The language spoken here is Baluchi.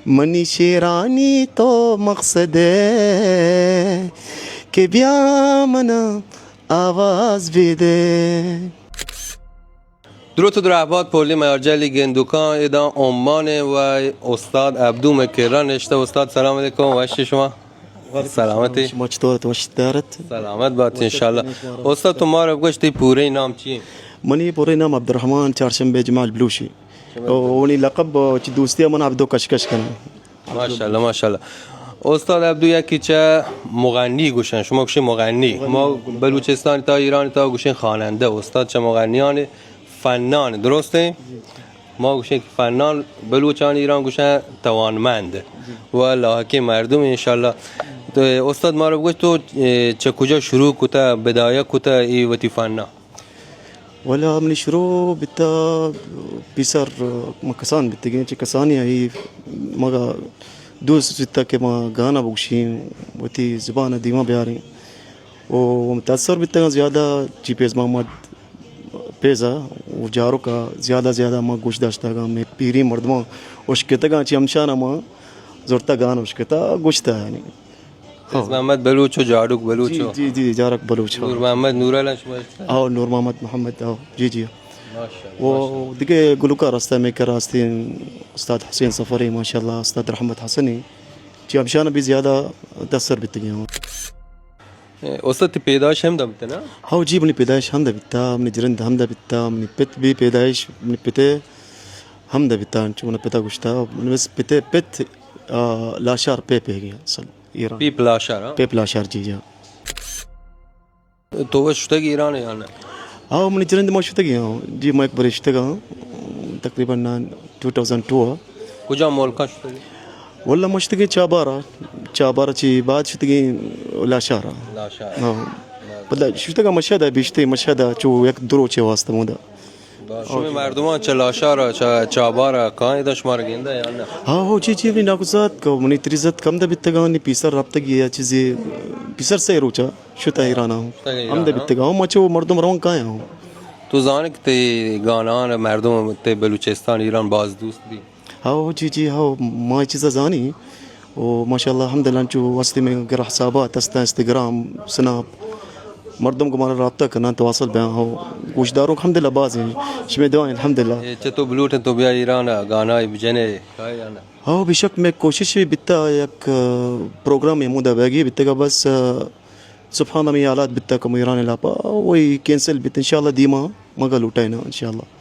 منی شعرانی تو مقصد ئے کہ بیا من آواز بدے۔ دروت و درہبات پولی میارجلی گندوکاں، ادا عمان و استاد عبدو مکران نشتہ۔ استاد سلام علیکم، وش شما؟ سلامتی؟ شما چطور ات؟ وش دارت؟ سلامت بات انشاءاللہ۔ استاد تو مارا گوشتی پورے نام چی؟ منی پورے نام عبدالرحمن چارشنبے جمال بلوشی۔ او اونی لقب چی دوستی من عبدو کشکش کنم۔ ماشاءاللہ، ماشاءاللہ۔ استاد عبدو یکی چہ مغنی گوشن، شما گوشین مغنی۔ ما بلوچستان تا ایران تا گوشین خوانندہ۔ استاد چہ مغنیان فنان، درست ایں؟ ما گوشین کہ فنان بلوچان ایران گوشن توانمند و لاحقین مردم انشاءاللہ۔ تو استاد مارا بگوش تو، اے، چہ کجا شروع کتا، بدایہ کتا ای وتی فنا؟ والا منی شروع بیتا پیسر، من کسان بیتگیں، چہ کسانی آئی مگا دوست بیتا کہ ما گانا بگوشیں، وتی زبان دیما بیاریں۔ و متاثر بیتگاں زیادہ چی پیز محمد پیزا و جاروکا زیادہ زیادہ ما گوش داشتگاں، مئے پیریں مردماں اشکتگاں، چی ہمشانا ما زرتا گان اشکتا گوشتا یعنی۔ فیض محمد بلوچ و جاڑوک بلوچ جی، و جی، جی، جارک بلوچ، ہاں۔ نور محمد نورالان شما اشکتہ؟ ہاں، نور محمد محمد، ہاں، جی، جی۔ ماشاءاللہ، و ماشاءاللہ۔ دگہ گلوکار ہستہ مئے کرا ہستیں، استاد حسین سفری، ماشاءاللہ، استاد رحمت حسنی۔ چی ہمشان بھی زیادہ متاثر بیتگی ہوں۔ اے، استاد تی پیدائش ہمدا بیتہ نا؟ ہاؤ جی، منی پیدائش ہمدا بیتہ، منی جرند ہمدا بیتہ، منی پت بھی پیدائش، منی پتے ہمدا بیتہ، انچو منی پتا گوشتہ، منی بس پتے پت، آ، لاشار پہ پہ گیا، سن۔ ایران۔ پیپ لاشار، ہاں؟ پیپ لاشار، جی، جی۔ تو وت شتگ ایران یا نہ؟ ہاں، منی جرند ما شتگی ہاں۔ جی، ما یک برے شتگاں، تقریباً ٹو تھاؤزنڈ ٹو۔ کجا ملکاں شتگی؟ واللہ ما شتگی چابارا، چابارا چی بعد شتگی لاشارا۔ لاشار۔ ہاں۔ پدا شتگاں مشہدا، بیشتے مشہدا، چو یک دو روچے واسطہ مودا۔ شمئے مردمان چہ لاشار ء چہ چابار ء کاں ادا شمارا گنداں یا نہ؟ ہاں، ہو، چی، چی، منی ناکوزاتک، منی تریزاتک ہمدا بیتگاں، نی پیسر رپتگی یا چیزے، پیسر سئے روچا شتا ایران ء۔ شتگ ایران ء۔ ہمدا بیتگاں، ہو، ما چو مردم روان کایاں۔ تو زانئے کہ تئی گانان مردم تئی بلوچستان ایران باز دوست بی؟ ہو، جی، جی، ہو، ما اے چیزا زانی۔ و ماشاءاللہ، الحمدللہ، انچو ہستی مئے گرا حسابات ہستاں، انسٹاگرام، سناپ، مردم گوں مارا رابطہ کناں، تواصل بیاں، ہو، گوشداروک الحمدللہ باز ایں، شمئے دعا ایں، الحمدللہ۔ اے چہ تو بلوٹ انت تو بیا ایران ء گانائے بجنے، کائے یا نہ؟ ہو، بے شک مئے کوشش بھی بیتا، یک، ا، پروگرام ہمودا بیگی بیتگا، بس، ا، سبحان ہمے حالات بیتا کہ ایران علاقہ وہی کینسل بیت، انشاءاللہ دیما مگا لوٹائینا انشاءاللہ۔